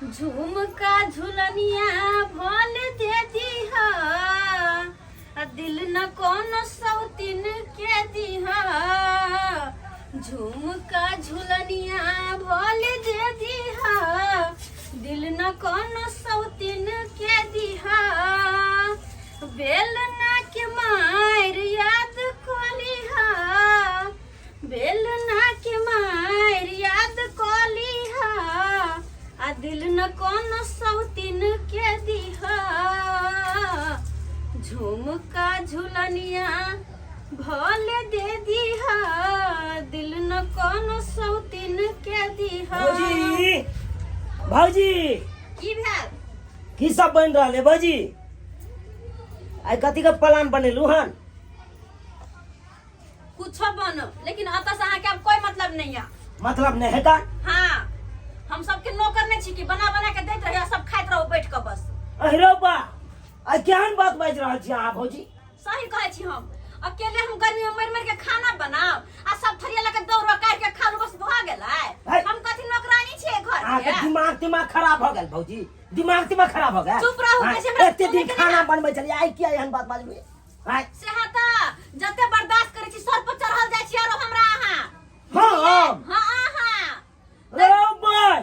झुमका झुलनिया भल दे दीह आ दिल न कोनो सौतिन के दीह झुमका झुलनिया भल दे दीह दिल न कोनो सौतिन के दीह बेलना के मार याद कलिहा बेलना के मार याद कलिहा आ दिल न कोनो सौतिन के दिहा झुमका झुलनिया भले दे दिहा दिल न कोनो सौतिन के दिहा। भौजी, भौजी। की भेल? की सब बनि रहल है भौजी? आइ कथी के प्लान बनेलू हन? कुछो बनो, लेकिन अतः से अहाँके आब कोई मतलब नहीं है। मतलब नहीं है का? हाँ, हम सबके नौकर नहीं छी कि बना बना के दैत रहियो, सब खाइत रहो बैठ के बस। अहिरो बा, आइ केहन बात बाजि रहल छी अहाँ भौजी? सही कहै छी। हम अकेले हम गर्मी में मरि मरि के खाना बनाओ आ सब थरिया लके दौड़ काट के खा लू, बस भऽ गेलै। है। हम कथी नौकरानी छियै घर अहाँके के? दिमाग दिमाग खराब भऽ गेल भौजी, दिमाग दिमाग खराब भऽ गेल। चुप रहू, हाँ, बेसी हमरा एते दिन सुनैके खाना नहि। बनबै छलियै, आइ किया एहन बात बाजबै? आँय? से हाँ तऽ जते बर्दाश्त करै छी, सर पर चढ़ल जाइ छी आरो हमरा अहाँ। हाँ, हम? हाँ, अहाँ। रे भाय,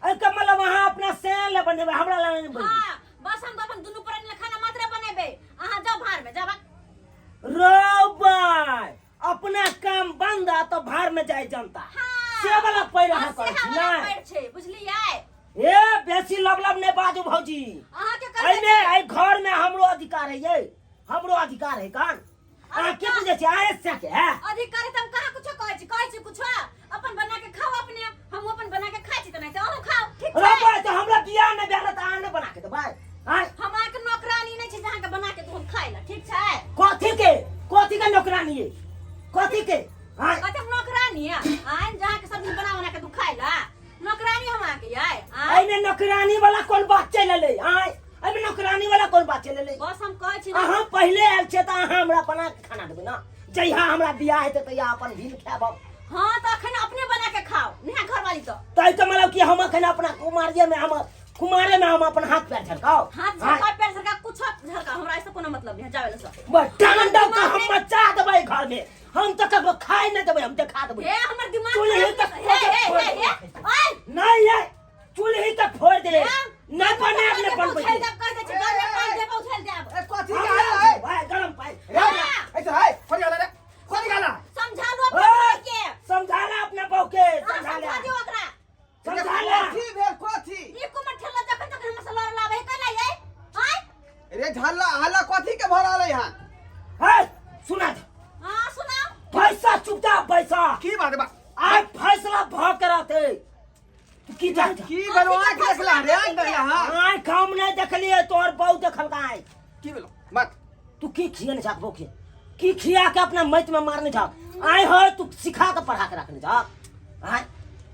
एहिके मतलब अहाँ अपना से ले बनेबै, हमरा लए नहि बनेबै? हाँ, बस हम तऽ अपन दुनू प्राणी लए खाना मात्रे बनेबै। अहाँ जाउ भाड़ में जाउ। रो भाय, अपना काम बंद आ तो भाड़ में जाए जनता। हाँ। से वाला पैर अहाँ हाँ, करै से छी वाला नहि? पैर छै, बुझलियै? ए, बेसी लब लब नहि बाजू भौजी। अहाँके कहै एहिमे एहि घर में हमरो अधिकार है, ये हमरो अधिकार है। कान अहाँ के बुझै छी आए से के है? अधिकार है त हम कहाँ कुछो कहै छी? कहै छी कुछो? अपन बना के खाओ अपने, हम अपन बना के खाइ छी त नहीं त अहूँ खाओ, ठीक रे छै? भाय, तऽ हमरा बियाह नहि भेल तऽ अहाँ नहि बना के देबै? आँय? हम अहाँके नौकरानी नहि छी जे अहाँके बना के दू हम खाइ ला, ठीक छै? कथी के नौकरानी है? कथी के? आँय? कथी हम नौकरानी है? आँय, जे अहाँके सब दिन बना बना के दू खाइ ला, नौकरानी हम अहाँके यै? आँय? एहिमे नौकरानी वाला कोन बात चलि एलै? आँय, एहिमे नौकरानी वाला कोन बात चलि एलै? बस हम कहै छी ना। अहाँ पहिले आयल छियै तऽ अहाँ हमरा बना के खाना देबै ने। जहिया हमरा बियाह हेतै तहिया अपन भील खायब हम। हाँ, तऽ अखन अपने बना के खाओ नहा घरवाली तो। तै तऽ मतलब कि हम अखन अपना कुमारिये में, हम कुमारे में हम अपन हाथ पैर झरकाओ? हाथ झरका, पैर झरका, कुछो झरका, हमरा ऐसे कोनो मतलब नहीं है। जावे सब। बस टांडव का हम मचा देबै घर में। हम तऽ ककरो खाय नहि देबै, हम देखा देबै। हे, हमर दिमाग चूल्ही खराब तक नहीं- हे हे फोड़ हे देबै। हे, ओए। नहीं है, चूल्ही तक फोड़ दे। हे, नहीं बनाब, नहीं बनबै। उछाल देब, कर दे छी घर में पानी देब, उछाल देब। ए, कथी के हल्ला है? भाई, गरम पाई। रे, ऐसे है, कथी हल्ला रे? कथी के हल्ला? समझा लो अपना ओए, भाई के। समझा ले अपना बहू के। हाँ, समझा ले। समझा दियो ओकरा। समझा ले। कथी भेल, कथी? ई कुमर ठेला जखन तक हम से लड़ लावे केना ये? आय। रे, झल्ला हल्ला कथी के भऽ रहल है यहाँ? है, सुना दे। हां, सुनाओ। पैसा चुपचाप पैसा। की बात बा? आज फैसला भ के रहते। तू की जान? की भेलो? आँख देखला रे, आँख देखला? हाँ। आँख हम नहीं देखलिए, तोहर बहू देखलका आँख। की भेलो मत? तू की खियने छाक बहू के? की खिया के अपना मैत में मारने छाक? आय हो, तू सिखा के पढ़ा के रखने छाक? आय।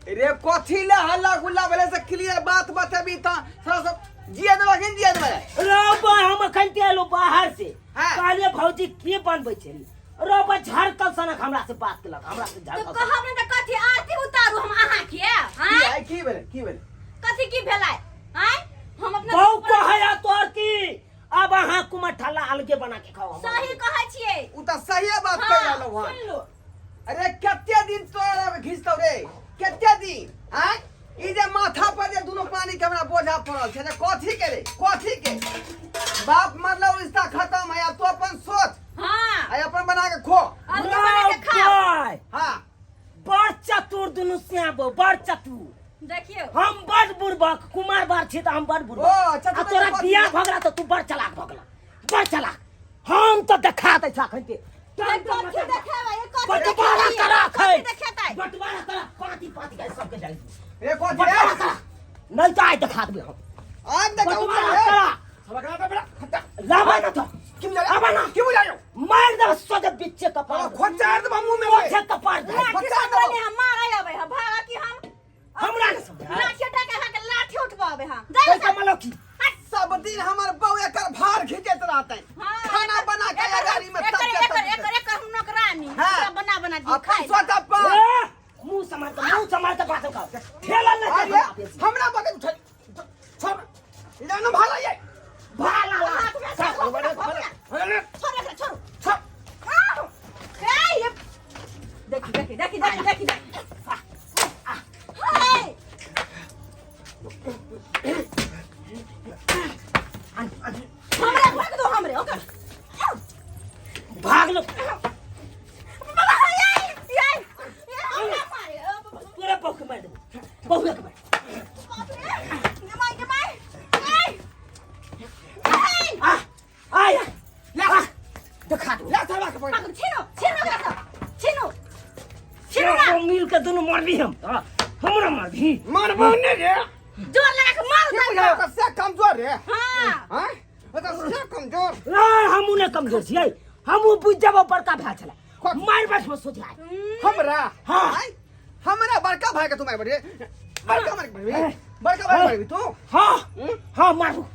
रे, कथी ले हल्ला गुल्ला भेले से क्लियर बात बतेबी त साला सब जिया देबा कि जिया देबा? रो बा, हम अखन ते एलो बाहर से। हाँ। कहलिए भौजी की बनबै छै? रो बा, झरकल सनक हमरा से बात केलक, हमरा से तो झरकल। कहब ने त कथी आरती उतारू हम अहाँ के? की आय। आय, की भेले, की भेले? कथी की भेलै? आय, हम अपना बहु कहै तोहर की अब अहाँ कुमार ठल्ला अलगे बना के खाओ। सही कहै छियै। उ त सहिए बात कहि हाँ, रहलौ हन। सुन लो। अरे, कते दिन तोरा घिचतौ रे, कते दिन? आँय, ई जे माथा पर जे दुनू पानी के हमरा बोझा पड़ल छै, जे कथी के रे, कथी के? बाप मरलो, रिश्ता खत्म है, अब तू अपन सोच। हाँ। आ अपन बना के खो। अलगे बना के खाओ। भाई। हाँ। बड़ चतुर दुनू श्याबो, बड़ चतुर। देखियौ। हम बड़ बुड़बक कुमार बार छी तऽ हम बड़ बुड़बक। ओ, अच्छा, आ तू तोरा तऽ बियाह भऽ गेला तऽ तू बड़ चलाक भऽ गेला, बड़ चलाक। हम तऽ देखा दै छ अखन के। कथी देखेबै? कथी बंटवारा देखेबै? करा कथी खै। देखेतै? बंटवारा करा, पाँति पाँति के सबके जाइ। रे, कथी रे? बंटवारा करा, नहीं तऽ आइ देखा देबै हम। आज देखा। बंटवारा करा। सबकरा तो बेटा खत्ता। लाबै ना तो। की बुझायो? आबै ना। की बुझायो? मारि देबै सोझे बिच्चे कपार। खोचार देबा मुंह में। खोचे कपार दे। लाठी बच्चा समझले हम मारै अबै हम भागा कि हम हमरा नहि समझाय। लाठी उठा के अहाँके लाठी उठबाबै हम। पैसा मतलब की? सब दिन हमर बहू एकर भार खींचैत रहतै। हाँ, खाना बना के गाड़ी में एकर तब एकर एकर एकर हम नौकरानी। हाँ। एकरा बना बना दी अपन खाइ। सोच अपन। ए, मुंह संभाल के, मुंह संभाल के बात कर। ठेला नहीं अरे, कर। हमरा बगल उठा। लेनु भाला ये भाला ला हाथ में से अरे छोड़ एकरा, छोड़ छोड़ आओ। ए, ये देखी देखी देखी देखी देखी देखी हाय हमरे भाग दो हमरे ओकर भाग लो बाबा हाय ये ये हमरा मारे ओ बाबा तोरे बहू के मार देबो बहू के मार बाप रे गे माय गे my ए ए आ आ या आ देखा दो ला सरवा के पकड़ पागल छीनो छीनो एकरा सब छीनो छीनो ना मिल के दोनों मारबी हम हाँ, हमरा मारबी मारबो ने रे जोर लगा के मार की उतार बुझाय ओकर से कमजोर रे हां हां ओकर से कमजोर ना हमू ने कमजोर छियै हमू बुझ जाबो बड़का भाई छला मार बस में सोच हमरा हाँ। आय, हमरा बड़का भाई के तू मार बड़ी बड़का मार बड़ी बड़का भाई मारबी तू हाँ हाँ मारबो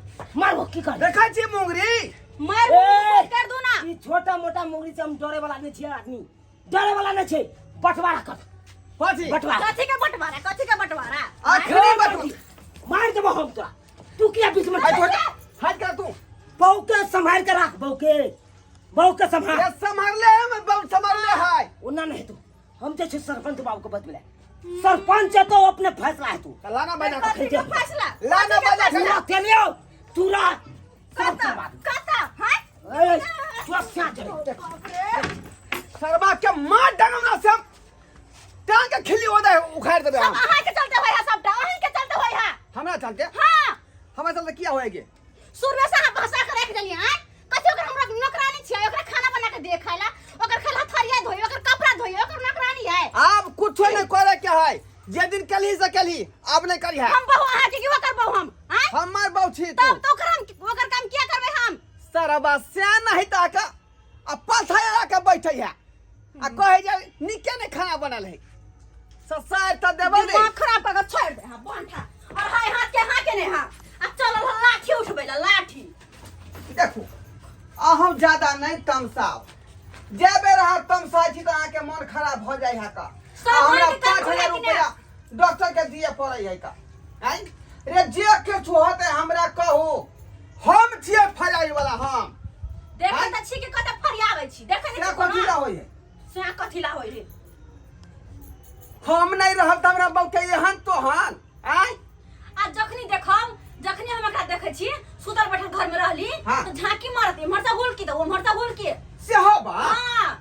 मारबो की कर देखै छी मुंगरी मार ए! कर दू ना ई छोटा मोटा मुंगरी से हम डरे वाला नहीं छियै आदमी डरे वाला नहीं छै बंटवारा कर कथी बंटवारा कथी के बंटवारा कथी के बंटवारा आखिरी बटवा मार देबो हम तोरा तू किया बीच में हाथ छोड़ हाथ कर तू बहू के संभाल के राख बहू के बहू के संभाल ये संभाल ले हम बहुत संभाल ले हाय ओना नहीं तू हम जे छै सरपंच बाबू के बदले सरपंच है तो अपने फैसला है तू लाना बजा कथी के फैसला लाना बजा पूरा तेलियो तूरा सब कता करवा दू कता हां ए तू स्या चले सरबा के मार डंगना से हम टांग के खिल्ली हो जाए उखाड़ देबे सब हम अहाँ के चलते होय है सबटा अहीं के चलते होय है हमरा चलते हां हमरा चलते किया होएगे शुरुए से अहाँ भसा के राखि देलियै आँय कथी ओकर हमरा नौकरानी छियै ओकरा खाना बना के दे खाय ला ओकर खाला थरिया धोई ओकर कपड़ा धोई ओकर नौकरानी है आब कुछो नहीं करे के है जे दिन कलही से कलही आब नहीं करी है हम बहु अहाँ के की ओकर बहु हम आँय हमर बहु छी तू तब तो ओकर हम ओकर काम किया करबै हम सरबा से नहीं ताका आ पथाया के बैठे है आ कहे जे निके ने खाना बनल है ससार त देबै रे दिमाग खराब कर के छोड़ दे हां बंठा और हाय हाथ के हाथ के ने हां आ चलल हन लाठी उठबै ला लाठी देखू अहूँ ज्यादा नहीं तमसाओ जे बेर अहाँ तमसाइ छी तऽ अहाँके मन खराब भऽ जाइ है का सब आ हमरा मन के 5000 खराब रुपया डॉक्टर के दिए पड़ै है का आँय रे जे किछु होतै हमरा कहू हम छियै फराइ वाला हम देखै त छी कि कते फरियाबै छी देखै से नै छी कथी ला होइ है से कथी ला होइ रे हम नहीं रहब तऽ हमरा बहुते एहन तोहन आँय आ जखनी देखम जखनी हम एकरा देखै छी सुतल बैठल घर में रहली हाँ। तो झांकी मारत इम्हर से हुलकी त उम्हर से हुलकी सेहो बा हां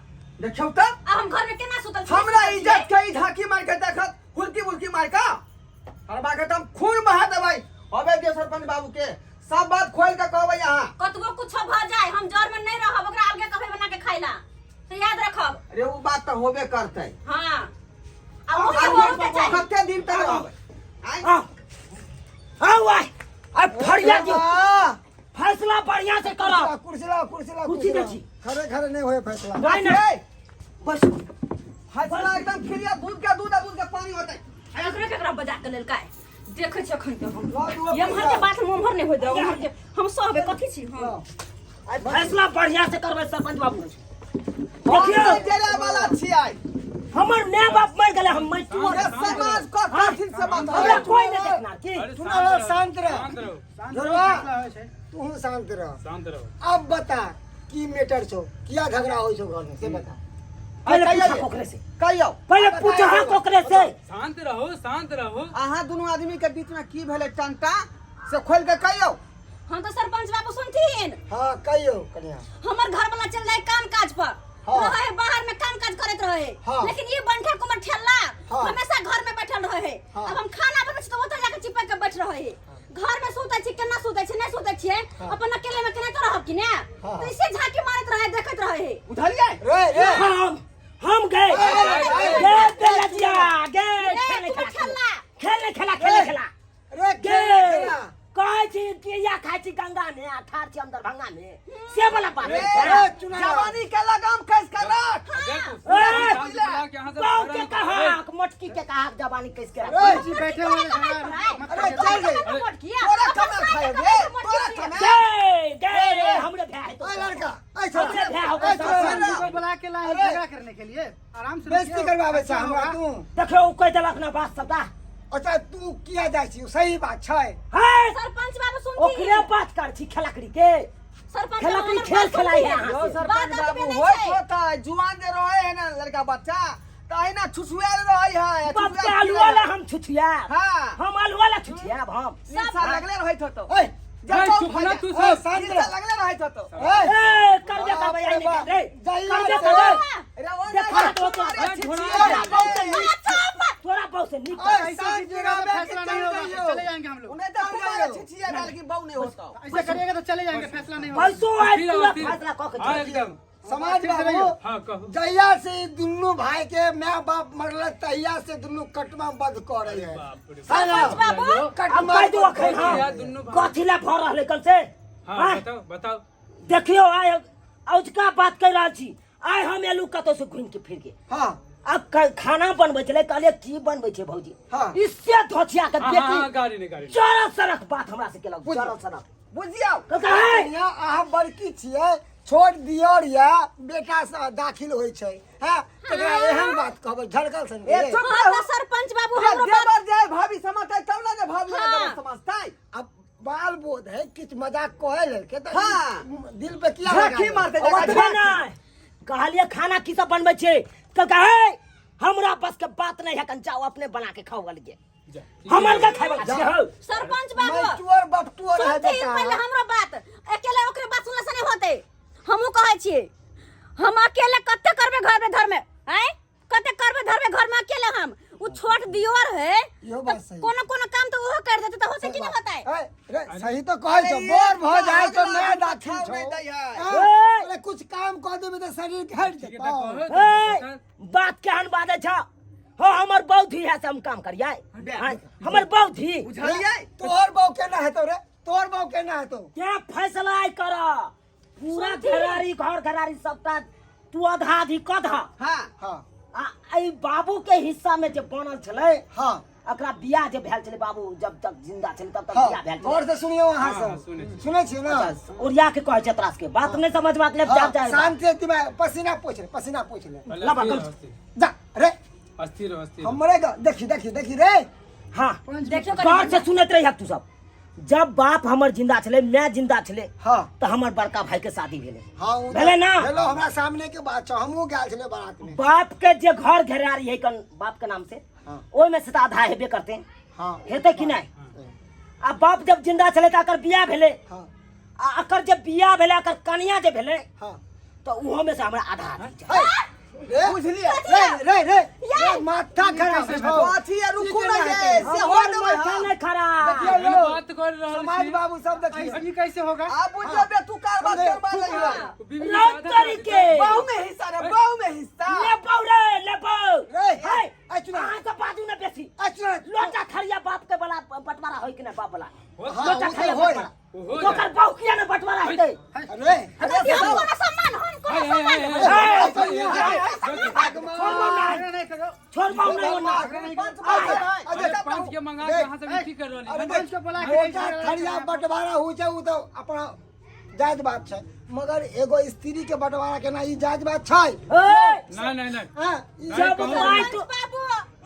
देखियौ तऽ आ हम घर में केना सुतल छी हमरा सुतल छियै? इज्जत के ई झांकी मार के देखत हुलकी बुलकी मार के अरे बाके तऽ हम खून बहा देबै अबे दियौ सरपंच बाबू के सब बात खोल के कहबै अहाँ कतबो कुछो भ जाए हम जर में नहीं रहब ओकरा अलगे कहबै बना के खाइला तो याद रखब अरे उ बात तऽ होबे करतै हाँ आ वही होबे के चाही कते दिन तक रहबै आँय? आओ आओ आय आय फरिया दियो वाह! फैसला बढ़िया से करो कुर्सी लाओ कुर्सी लाओ कुर्सी कुर्सी दे लाओ। छी। खड़े खड़े नहीं होए फैसला नहीं नहीं ए, बस फैसला एकदम क्लियर दूध के दूध आ दूध के पानी होतै आ एकरे केकरा बजा के लेलकै देखै छी अखन के हम लाओ दूगो एम्हर के पैसा। बात हम ओम्हर नहि होय देब ओम्हर के हम सहबै कथी छी हम लाओ। आय फैसला बढ़िया से करबै सरपंच बाबू हम देखियौ नहि जरे वाला छियै हमर माय बाप मर गेलै हम मर पूरे समाज को कठिन से बात हमरा कोई नहीं देखना की अरे तू ना शांत रह। शांत रहो शांत जोरवा। फैसला होइ छै तू शांत रह शांत रहो अब बता की मैटर छौ किया झगड़ा होइ छौ घर में से बता पहले कहियौ। पूछा कोकरे से कहियौ पहले पूछा हाँ कोकरे से शांत रहो शांत रहो अहाँ दुनू आदमी के बीच में की भेलै टंटा से खोल के कहियौ हम तो सरपंच बाबू सुनथिन हाँ कहियो कन्या हमर घर वाला चल जाए काम काज पर हाँ। रहे बाहर में काम काज करत रहे हाँ। लेकिन ये बंठा कुमार ठेला हाँ। हमेशा घर में बैठल रहे हाँ। अब हम खाना बनबै छी तो ओतऽ जाके चिपक के बैठ रहे घर में सुतै छी केना सुतै छी नहीं सुतै छियै हाँ। अपन अकेले में केना तो रहब कि ने हाँ। तो इसे झांकी मारैत रहे देखैत रहे बुझलियै रे रे हम गए गए बेलजिया गए रे, खेले कुमार खेला ठेला। खेले खेला खेले खेला रे गे खेला कहै छी कि या खाइ छी गंगा में आ ठार छी हम दरभंगा में से वाला बात रे, छै रे, चुना। जवानी के लगाम कस के रख देखो ए, शांत बुला के यहाँ से गाँव के हैरान- कहाक मोटकी के कहाक जवानी कैस के रख रे, जी बैठे हुए हैं, मत अरे, करिए। चल रे। अरे, तोरा कमा खाए रे तोरा कमा गे गे हमरे भाई है तो ओए लड़का ऐ छोरा हमरे भाई हो ऐ छोरा सरपंच को बुला के लाए अरे। झगड़ा करने के लिए आराम से बेइज्जती रुकिए। करवावे छ अच्छा हमरा होगा। तू देखियो उ कह देलक ना बात सबटा अच्छा तू किया जाइ छी सही बात छै है सरपंच बाबू सुनती ओकरे बात कर छी खेलकड़ी के सरपंच खेलकड़ी बाबू खेल हमर बात खेलाइ सुनती है अहाँ यौ से। सरपंच बात बाबू अतबे नहि होइत छै। होतै जुआन जे रहे है ना लड़का बच्चा तऽ अहिना छुछुआयल रहै है बाप के छुछुआयल आलुआ ला हम छुछुआब हाँ। हम आलुआ ला छुछुआब हम निशा लगले रहैत होतौ ओए जब चुप ना तू ओए सब शांत निशा रह लगले रहैत होतौ ओए ए करबे करबै आइ नहि रे जहिया करबे से- करबै रे ओ देखा नहि तो तो अरे घोड़ा- छिछिया बहुत रे। नीक तोरा बहुत से नीक ओए ऐसे शांत कीजिएगा रह तो बे फैसला नहीं होगा, चले जाएंगे हम लोग। उन्हें तो तुम्हारे छिछिया डाल की बहु नहीं होता ऐसे करिएगा तो चले जाएंगे, फैसला नहीं होगा। पैसो आइ स्थिर पूरा रहो, स्थिर। फैसला कऽ के हाँ, चल। एकदम। समाज स्थिर से बाबू रहियो। हाँ, कहू। जहिया से ई दुनू भाई के माय बाप मरल तहिया से दुनू कटमा बंद कर रही है बाप रे। है ना? सरपंच बाबू अब कटमा कहि दू अखन यार, हम दुनू भाई। कथी ला भऽ रहलै कल से हाँ, आँय? बताओ बताओ। देखियौ आइ औजका बात कहि रहल छी आइ हम एलू कतौ से घुमि के फिर के हाँ अब खाना बनबै छलै कहलियै की बनबै छै भौजी हाँ। इससे धोछिया के हाँ, हाँ, हाँ, बेटी गाड़ी नहीं गाड़ी नहीं। जरल सनक बात हमरा से केलक जरल सनक बुझियौ कहलकै हे यहाँ अहाँ बड़की छियै छोट दियर या बेटा से दाखिल होइ छै हैं तकरा एहन बात कहबै झड़कल सन ए चुप हाँ रहू तऽ सरपंच बाबू रे हमरो बात देवर जे भाभी समझतै तब ना जे भाभी हाँ। देवर समझतै अब बाल बोध है किछु मजाक कहै लेलकै तऽ हाँ। दिल पे किया झांकी लगा मारतै लेलकै? ओतबे नहि कहलियै खाना की सब बनबै छै कहलकै हे हमरा बस के बात नहीं है कन जाओ अपने बना के खाओ गलिए जा, ठीक हमर है। के खाए वाला छियै हौ सरपंच बाबू मैटुअर बपटुअर है सुनथिन बेटा पहिले हमरो बात अकेले ओकरे बात सुनला से नहीं होते हमहूँ कहै छियै हम अकेले कते करबै घर में घर में आँय कते करबै धरबै घर में अकेले हम उ छोट दियोर है इहो बात सही। कोनो कोनो काम तो ओहो कर देते तो होते कि नहीं होता ए, रे, सही तो कहै छौ बोर भऽ जाइ तो मैं दाखिल छौ नहीं दै है। हाँ, अरे कुछ काम कऽ देबै तऽ शरीर घटि ठीक है, जेतौ तऽ कहू, ए बात केहन बाजै छ हो हमर बौद्धि है से हम काम करियै आँय, हमर बौद्धि बुझलियै तोहर बहू केना हेतौ रे तोहर बहू केना हेतौ क्या फैसला आइ कर पूरा घरारी घर घरारी सबटा तू आधा आधी कऽ दह हाँ हाँ आ एहि बाबू के हिस्सा में जे बनल छलै हाँ एकरा बियाह जे भेल छलै बाबू जब तक जिंदा छलै तब तक हाँ बियाह भेल गौर छलै से सुनियो अहाँ हाँ, हाँ, सब सुनै छी। सुनै छियै ना अच्छा, ओरिया के कहै छै तोरा सबके बात नहि समझबाक लेल हाँ, जा जा शांति से दिमाग पसीना पोछ ले पसीना पोछ ले पहले लबा, अस्थिर कम- रहो, अस्थिर। जा रे अस्थिर रहो, अस्थिर रहो। हमरे देखी देखी देखी रे हाँ देखियो गौर से सुनैत रहिए तू सब जब बाप हमर जिंदा छलै मैं जिंदा छलै हाँ तऽ हमर बड़का भाई के शादी भेलै हाँ उ तऽ भेलै ना? भेलो हमरा सामने के बात छौ हमहूँ गेल छलियै बारात में बाप के जे घर घेरारी है कन बाप के नाम से हाँ। ओहिमे से तऽ आधा हेबे करते हाँ हेतै कि नहि आ बाप जब जिंदा छलै तऽ एकर बियाह भेलै हाँ आ एकर जे बियाह भेलै एकर कनिया जे भेलै हाँ तऽ ओहोमे से हमरा आधा आधी चाही। रे बुझलियै रे रे रे रे माथा खराब छौ अथी है, रुकू ई ना केना ये, हेतै? से हो हमर देबै माथा हम। नहि खराब देखियौ एहन यौ, बात कर रहल समाज छी। बाबू सब देखियौ ई कैसे होगा? आब बुझियौ बे तू कारबार समझे? करबा लगी बीवी के रात आधा करी के बहु में हिस्सा रे बहु में हिस्सा लेबौ रे लेबौ रे, हे आ चुना। अहाँ सब बाजू ने बेसी आ चुना। लोटा थरिया बाप के वाला बंटवारा होय कि नहि बाप वाला हाँ, लोटा उ तऽ थरिया होय। बंटवारा ओहो ओकर बहु किया ने बंटवारा हेतै अरे अरे हम कोनो सम्मान हम कोनो हाय, हाय, सम्मान हाय, देबै। हाय, हे, छोड़बौ हाय, नहि छोड़बौ नहि ओना पंच बाबू अरे पंच के मंगा के अहाँ सब की कर रहल अरे छी? देख, लोटा थरिया बंटवारा होइ छै उ तऽ अपना जायज बात छै मगर एगो स्त्री के बंटवारा केना ई जायज बात छै ए, नहीं नहीं नहीं हाँ, ई नहीं, जब कहू माय नहीं। तो बाबू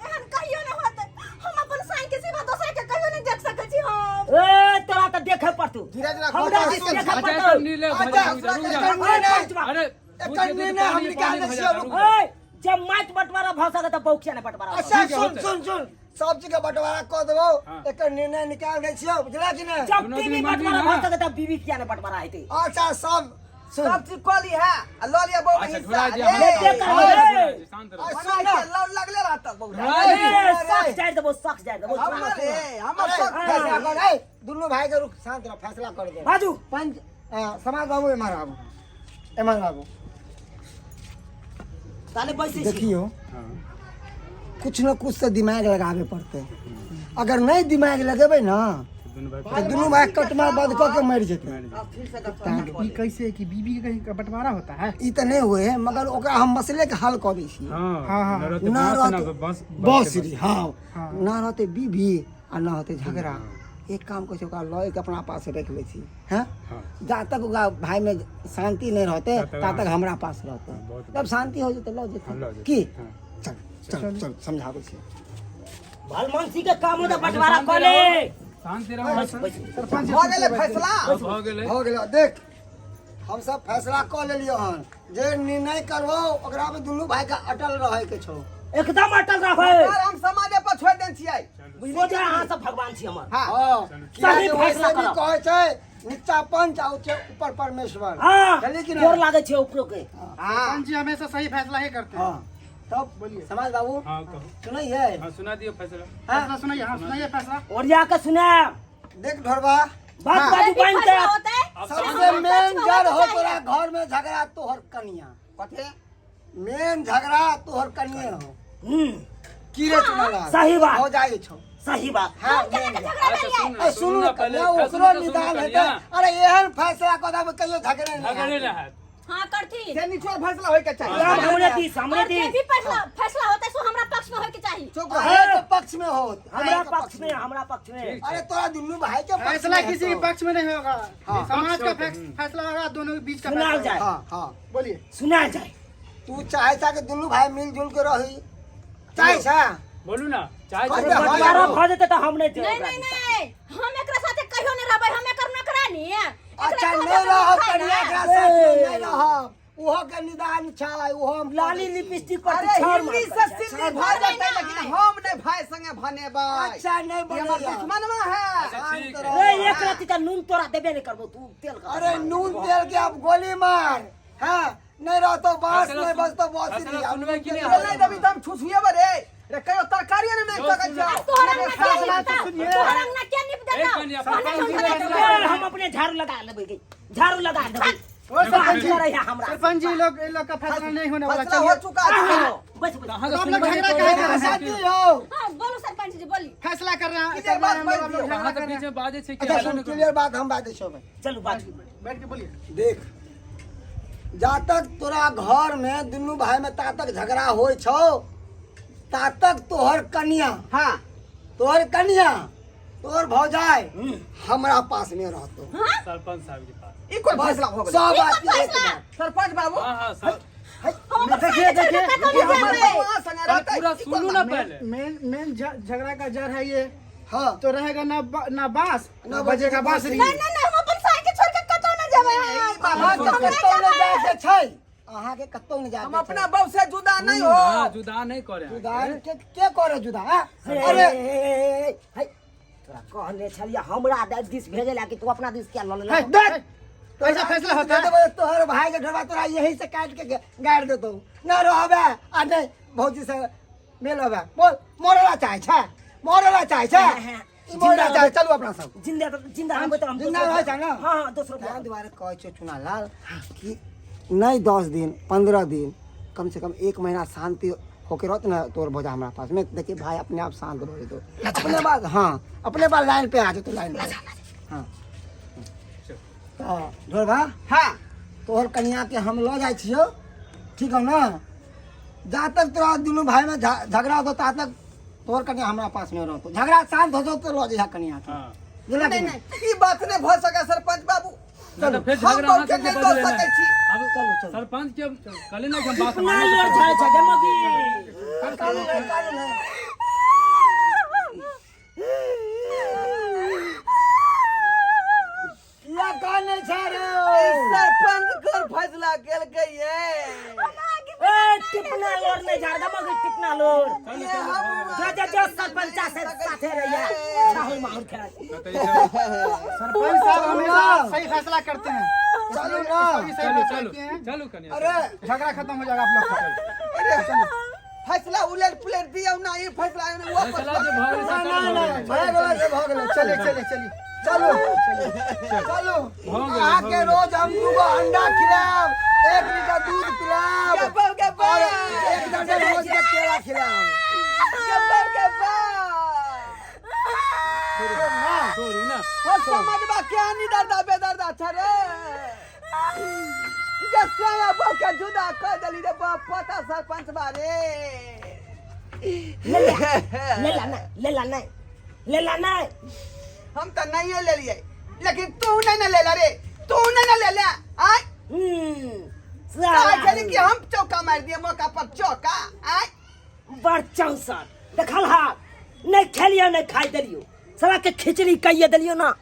एहन कहियो नहि होतै हम अपन साई के सिवा दोसर के कहियो नहि देख सकै छी हम ए तोरा तऽ देखे पड़तौ धीरज राखू। हमरा दिस देखे अच्छा पड़तौ एकर निर्णय भऽ अच्छा, जाए, रुक जा, रुक जा। एकर निर्णय अरे एकर दूध के दूध, निर्णय हम पानी निकाल पानी दै भऽ छियै, जाए, रुक। रुक जा। ए जब माटि बंटवारा भऽ सकत तऽ बौखिया ने बंटवारा भऽ अच्छा ठीक है, सुन होतै। सुन सुन सब चीज के बंटवारा कऽ देबौ हाँ। एकर निर्णय निकाल दै छियौ बुझला कि नहि जब दुनू बीवी आदमी मर्जी बंटवारा ना। भऽ सकत तऽ बीवी किया ने बंटवारा हेतै अच्छा सब सुन सब चीज कऽ ली है आ लऽ लिअ बहु में अच्छा हिस्सा ढोला जी ए, अहाँ लेते शांत करबै। रहो, शांत रहो। आ, बनाइ सुन ना के लौ लगले रहत बहु ढोला जी ए सख जाय देबो सख जाय देबो हमर रे हमर अरे, सब फैसला कर ए दुनू भाई के रुक शांत रह फैसला कर दे बाजू पंच समाज बाबू एम्हर आबू एम्हर आबू ताले बैसै छी देखियो हाँ। कुछ न कुछ तऽ दिमाग लगाबे पड़तै अगर नहि दिमाग लगेबै ना दुनू भाई तऽ दुनू भाई कटमा बंद कऽ के मरि जेतै ई कैसे है कि बीबी के कहीं का बंटवारा होता है ई तऽ नहि हुए है मगर ओकरा हम मसले के हल कऽ दै छियै हाँ हाँ, हाँ। न रहते ना बांस, ना रहते बांस बांसुरी हाँ हाँ। ना रहते बीबी आ ना रहते झगड़ा एक काम करै छी ओकरा लऽ के अपना पास राखि लै छी हैं हाँ। जा तक ओकरा भाई में शांति नहीं रहते ता तक ता तक हमरा पास रहते बहुत जब शांति हो जेतै लऽ हाँ, लऽ जेतै जेतै, की हाँ। चल चल चल समझाबै छी भलमानसी के काम होता बंटवारा कऽ ले। शांति रहो हसन। सरपंच भऽ गेलै फैसला। भऽ गेलै। भऽ गेलै। देख, हम सब फैसला कऽ लेलियो हन, जे निर्णय करबो ओकरा में दुनू भाई के अटल रहे के छौ। एकदम अटल रहबै। सर, हम समाजे पर छोड़ि देने छियै। बुझबो जे अहाँ सब भगवान छी हमर। हाँ। हाँ, किया सही जे फैसला वैसे भी करब। कहै छै नीचा पंच आ ऊँचे ऊपर परमेश्वर। हाँ, चलिए कि गोर नहीं? लागै छै उपरो के। हाँ। सरपंच जी हमेशा सही फैसला ही करते हैं। हाँ, तब बोलिए। समाज बाबू हाँ कहू। सुनैये? हाँ सुना दियौ फैसला। फैसला सुनाइए। हाँ सुनाइए फैसला। ओरिया के सुनायब। देख ढोरबा, बात हाँ। बाजू जे भी बान्हि फैसला के होतै अब से सबसे हमरा मेन पक्ष में जड़ हो होइके तोरा चाही। घर में झगड़ा तोहर कनिया। कथी? मेन झगड़ा तोहर कनिए हो। हम्म, की रे चुनाला? सही बात। हो जाइ छौ। सही बात। हाँ, हम केना के मेन झगड़ा अच्छा, भेलियै? सुन ए, सुनू ना ने पहले, कनिया, फैसला ओकरो तो सुनू निदान हेतै। कनिया। अरे एहन फैसला कऽ देबै कहियो झगड़े नहि झगड़े हैत। नहि हैत। हाँ करथिन। से निचोड़ फैसला होइके चाही। राम हमरे दिस, हमरे और जे दिस। भी फैसला फैसला होतै सो हमरा पक्ष में होइके चाही। चुप रह। अहे के पक्ष में होत, हमरा अहे के पक्ष में, हमरा पक्ष में। ठीक। अरे तोरा दुनू भाई के पक्ष फैसला में किसी के हेतौ। पक्ष में नहीं होगा। हाँ। समाज का पक्ष फैसला होगा, दोनों के बीच का सुनाल फैसला जाए। होगा। हाँ हाँ, बोलिए। सुनाल जाए। तू चाहे चा के दुनू भाई मिलजुल के रही, चाहे छा? बोलू ना चाहे कह तो दे, हाँ। बंटवारा भऽ जेतै तऽ हम नहि जेबै नहीं ओकरा नहीं दिस। नहीं, हम एकरा साथे कहियो नहीं रहबै, हम एकर नौकरानी। अच्छा नहीं रहब कनिया, एकरा साथ में नहीं रहब, ओहो के निदान छै, ओहो हम लाली लिपस्टिक पर अरे छाड़ हिन्दी मारतै। से सिल्ली भऽ जेतै, लेकिन हम नहि भाई संगे भनेबै। अच्छा नहीं ई हमर बनैया। दुश्मनवा है। अच्छा, ठीक शांत है। रहो। ए, एक रत्ती तऽ नून तोरा देबे नहि करबो, तू तेल के अरे नून तेल के अब गोली मार, हाँ नहीं रहतो बांस फैसला नहीं सुन- बचतो बांसुरी। फैसला अब सुनबै नून कि तेल नहि? के नहीं देबी तऽ हम छुछुएबै रे। रे कहियो तरकारियो नहि मांगि जो सकै सुनबै। छौ। तोहर अंगना के फैसला नीप तो देतौ? सुनिए। तोहर अंगना के नीप ए, देतौ? कनिया, हम सरपंच जी नहीं फैसला ए, हम अपने झाड़ू लगा लेबै गे, झाड़ू लगा देबै। ओ सरपंच जी, करैया हमरा। सरपंच जी लोग इन लोग का फैसला नहीं होने वाला। फैसला हो चलिए चुका है। बस बस। अहाँ आप लोग सुनबै झगड़ा नहि काहे करै कर रहे हैं? शादी हो। हाँ बोलू सरपंच जी, बोली। फैसला कर रहे हैं, किधर कर रहे बात हैं हम लोग, बात हम लोग दियो? झगड़ा अहाँ कर तऽ रहे बीच हैं। में बाजै छै कि अच्छा हल्ला सुन, नहि करू। क्लियर बात हम बाजै छौ। चलू बाजू। बैठ के बोलिए। देख, जा तक तोरा घर में दुनू भाई में ता तक झगड़ा होइ छौ, ता तक तोहर कनिया, हाँ, तोहर कनिया, तोहर भौजाई हमरा पास में रहतो। सरपंच साहब के पास। ई कोन फैसला हो गेलै? सब ई बात कोन एक फैसला? बात। सरपंच बाबू, हाँ हाँ सर। हम अपन देखिए, साथे छोड़ के देखिए, कतौ नहीं हमर जेबै। बउआ संगे पहले रहतै। पूरा ई कोन सुनू ना बात? पहले। मेन मेन झगड़ा का जड़ है ये। हाँ, तो रहेगा ना ना बांस ना ना बजेगा बांसुरी। नहीं नहीं नहीं, हम अपन साथे छोड़ के कतौ नहीं जेबै। हम ई बात अहाँके हम नहीं कतौ नहि जेबै। जायके छै, अहाँके कतौ नहि हम जायके अपना छै। बहू से जुदा नहीं हो। हाँ, जुदा नहीं करे अहाँके। जुदा के करे जुदा? हाँ? अरे अरे हे, तोरा कहने छलियै हमरा दिस भेजै ला कि तू अपना दिस किया लऽ लेलह? है, देख, ऐसा फैसला होता है? देबै तोहर भाई के ढोरबा तोरा यही से काट के गाड़ि देतौ। न रहबे आ नहि भौजी से मेल होबे। बोल, मरला चाहे छै, मरला चाहे छै, ई मरला चाहे। चलू अपना सब जिंदा जिंदा रहबै तऽ हम जिंदा दोसरो रहै छै ने? हाँ हाँ, दोसरो ताहि दुआरे कहै छियौ चुनालाल कि नहि 10 दिन 15 दिन कम से कम 1 महीना शांति होके रहत ना तोर भौजा हमरा पास में। देखिए भाई अपने आप शांत हो जेतौ अपने बाद। हाँ, अपने बाद लाइन पे आ जेतौ, लाइन पे। हाँ, तऽ ढोरबा, हाँ, तोहर कनिया के हम लऽ जाइ छियौ, ठीक हौ ना? जा तक तोरा दुनू भाई में झगड़ा होतो ता तक तोहर कनिया हमरा पास में रहतो। झगड़ा शांत हो जेतौ तो लऽ जइहा कनिया के। हाँ। बुझलक नहीं कि नहीं, ई बात नहीं भऽ सकै सरपंच बाबू। नहि तऽ फेर हम झगड़ा बहू अहाँ के सबके नहि दऽ बदले सकै नहि। छी। आब चलू, चलू। सरपंच के कहले ना कि हम बात ना मानै लड़ छी। जाइ छै गे मगी। कानू है, कानू है। किया कानै छै रे? ई सरपंच कोन फैसला केलकै ये? ए, टिपना लोर नहीं झाड़ गे मगी, टिपना लोर। ये हम जो जो जो सरपंचा से साथे रहिया छाहुर माहुर खेला। तऽ ई सब- सरपंच साहब हमेशा सही फैसला करते हैं। चलू ना। इसको भी सही चलू फैसला चलू किए हैं। चलू कनिया। अरे झगड़ा खत्म हो जाएगा आप लोग का। अरे फैसला उलट पुलट दियौ ना, ई फैसला ने वो फैसला फैसला। जे भऽ गेलै से ना चलू ना भऽ ना, गेलै। भऽ गेलै से भऽ गेलै। चलिए चलिए चलिए। चलू चलू। भऽ गेलै, अहाँके भऽ गेलै। रोज हम 2 अंडा खिलायब, 1 लीटर दूध पिलायब गब्बर गब्बर और 1 दर्जन रोज के केला खिलायब। गब्बर गब्बर। छोड़ू ना। हम समझबा क्या नहीं दर्दा बेदर्दा छ रे, जे साया बहू के जुदा कर देली रे बाप पता सरपंच बारे। ले ला, ले ला नहीं, ले ला नहीं, ले ला नहीं। हम तो नहीं लेलिए, लेकिन तू नहीं ना लेला रे, तू नहीं ना लेला। आय साला कहै छली कि हम चौका मारि दिए मौका पर चौका। आय बड़ चौंसठ देखल हा नहीं खेलियो नहीं खाई देलियो साला के खिचड़ी कहिए देलियो ना।